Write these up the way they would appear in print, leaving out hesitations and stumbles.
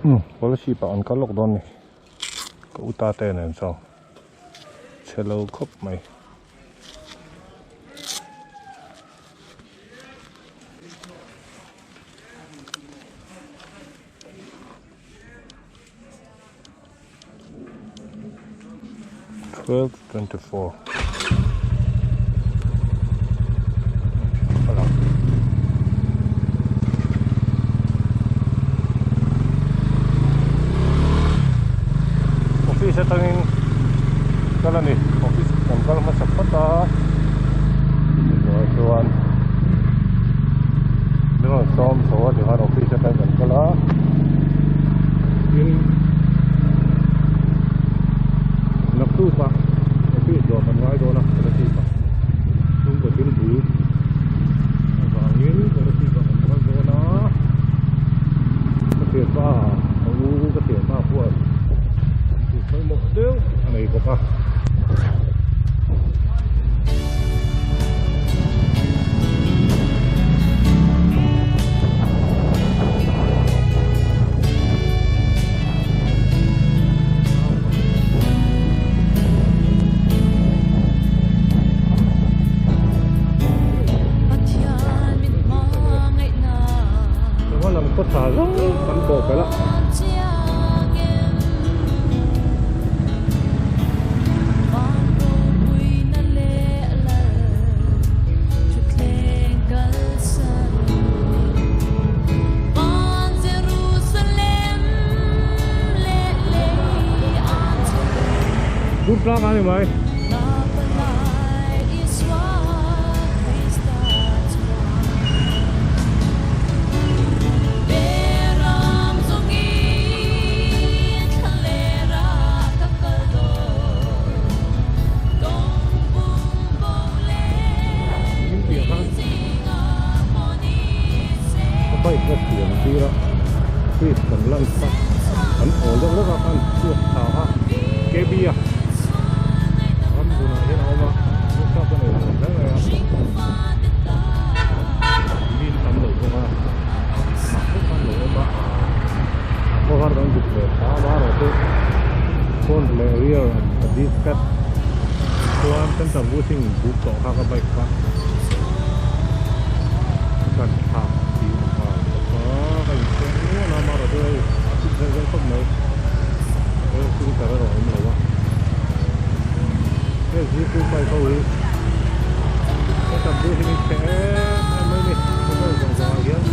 Umm Kolasib ah an kal lawk dawn a ni ka u ta te nen chuan chhe lo khawp mai. 12:24 Office atangin kal a ni office kan kal hmasa phawt a chuan min rawn sawm chho a tikhan office atang kan kal a tin naktuk ah office dawr kan ngai dawn a Kolasib ah chhungkaw thil bul avangin Kolasib ah kan kal dawn a ka thianpa ka u ka thianpa pawh tih pawimawh deuh a nei bawk a. Tlang a ni mai. Ka bike ka siam tir a fridge kan lan kha an awl deuh hlek a khan chhuak tha a kb a ram bunah hian a awm a workshop a nei ve hle mai a min tam lo bawk a mak deuh khan lo awm a a khawhar kan zuk ve tha a amaherawhchu front leh rear a disc chuan center bushing buk tawh kha ka bike kha a kan thlak tih nghal bawk a ka inchhung nual a amaherawhchu hei a fit zel zel khawp mai air filter erawh a awm lo a hei zirtir bike ho hi center bushing hi chhe em em mai a ni khawvel zawng zawng ah hian.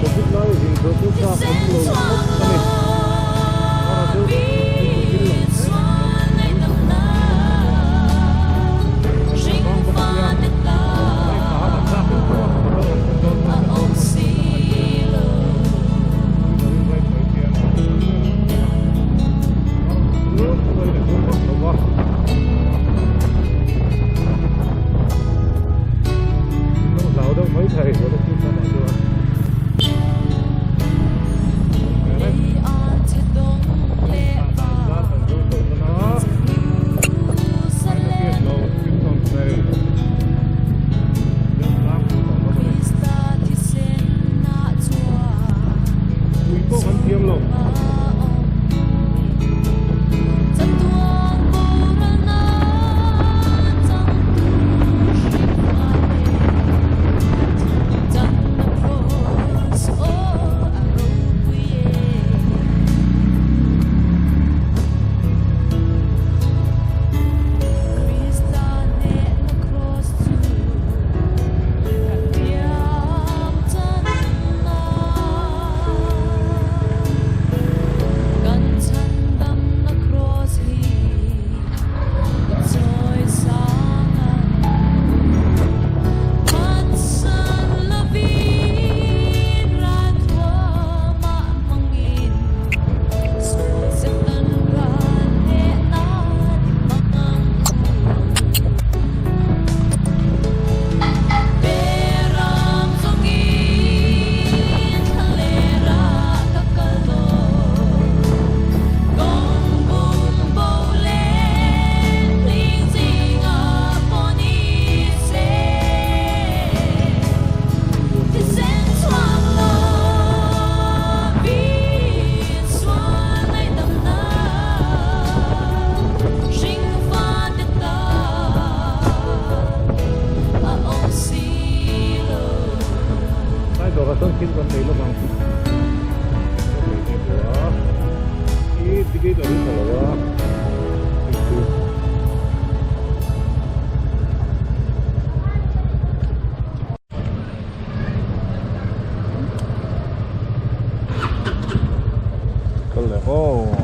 Covid lai zingthawh chu tlak awm lo khawp a ni. kal leh aw.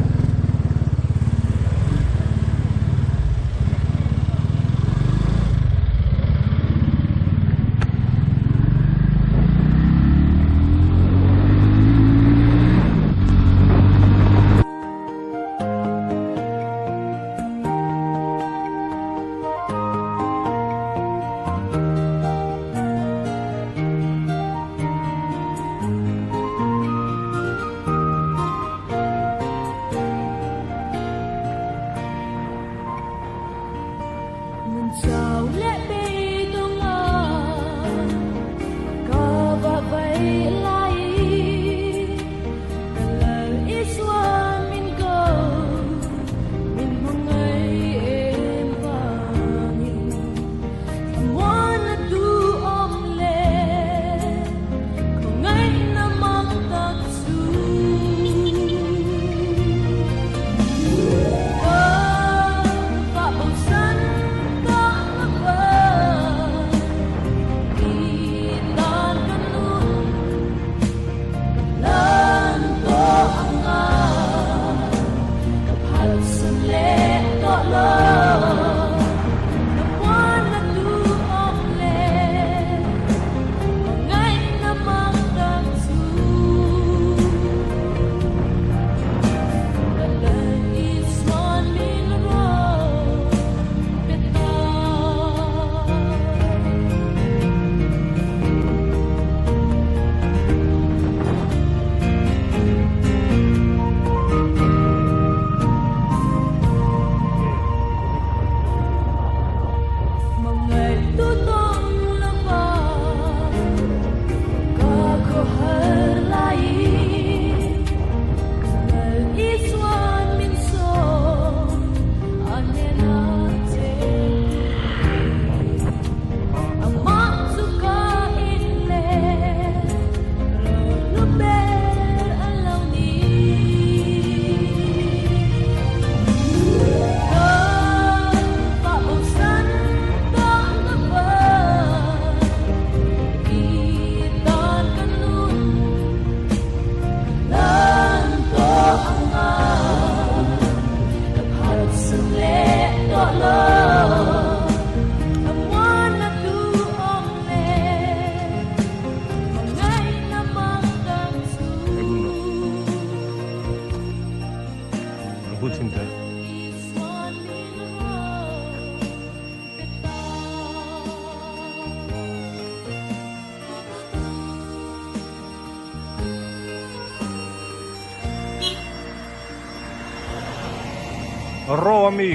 Ro a mi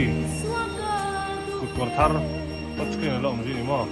kut kawr thar touch screen a la awm zui ni maw.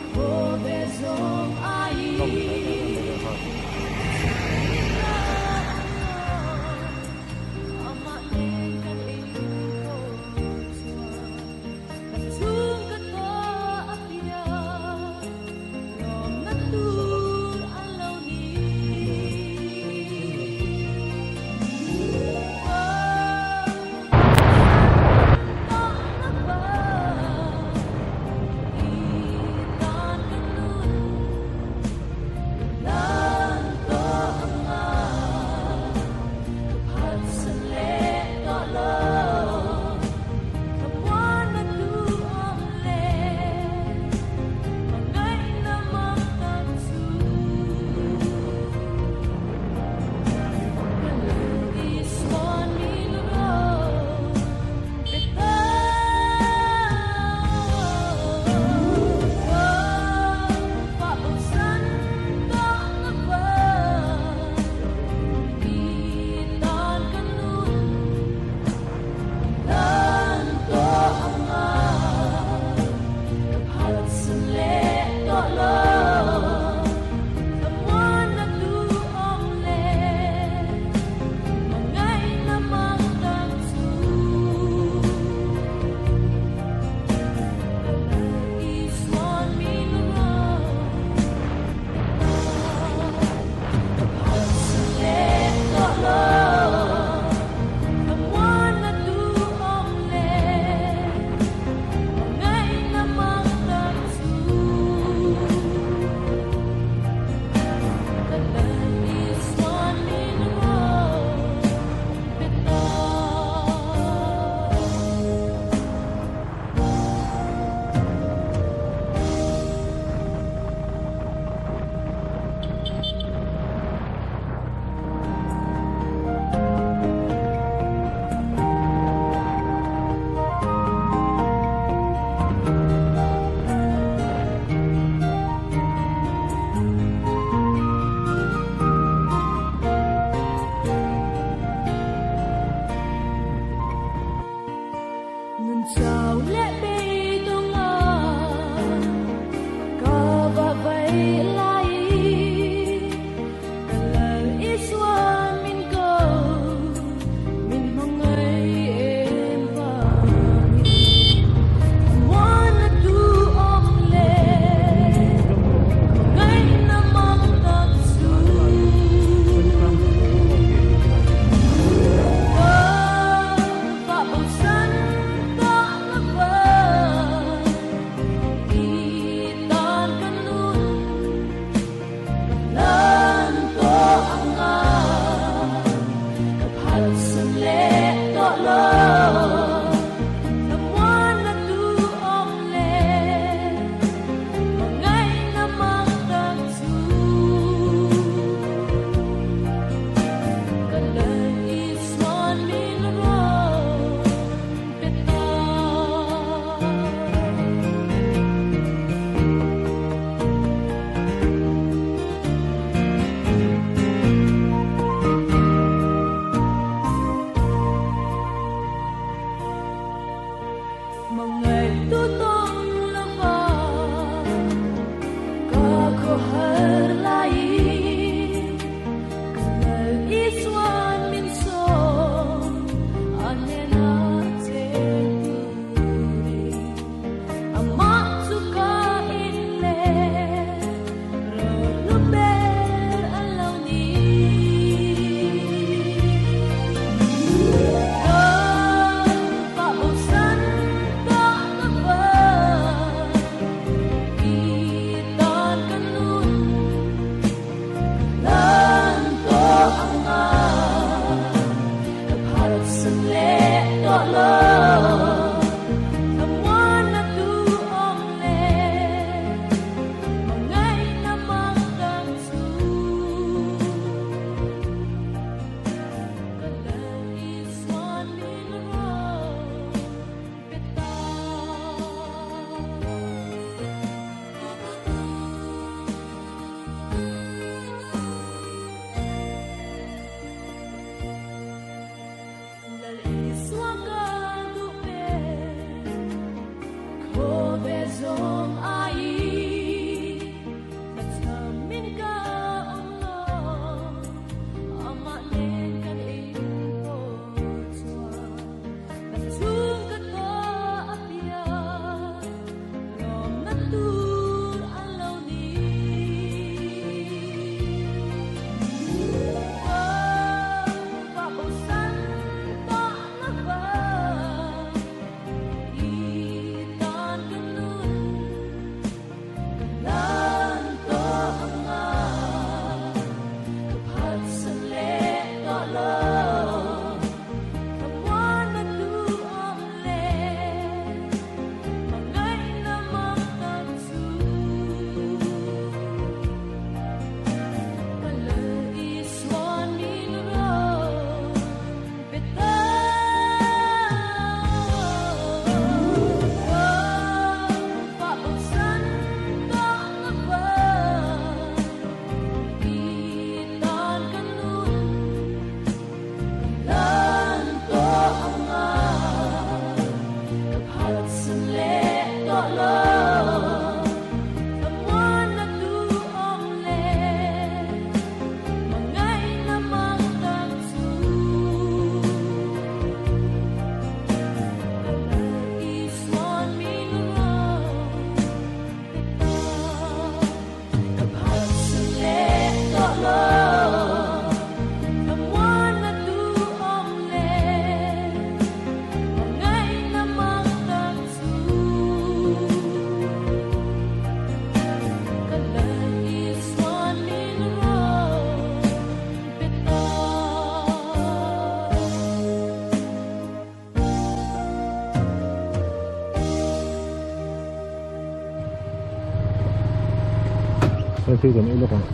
Heng thil kan ei lawk ang.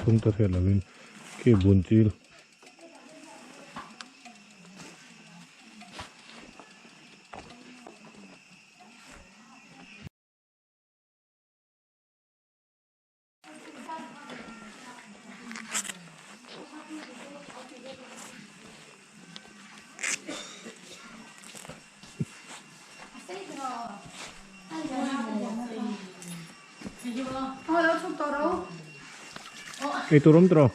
Chhungte hriat lovin khi bun chil. Ei tur awm tawh.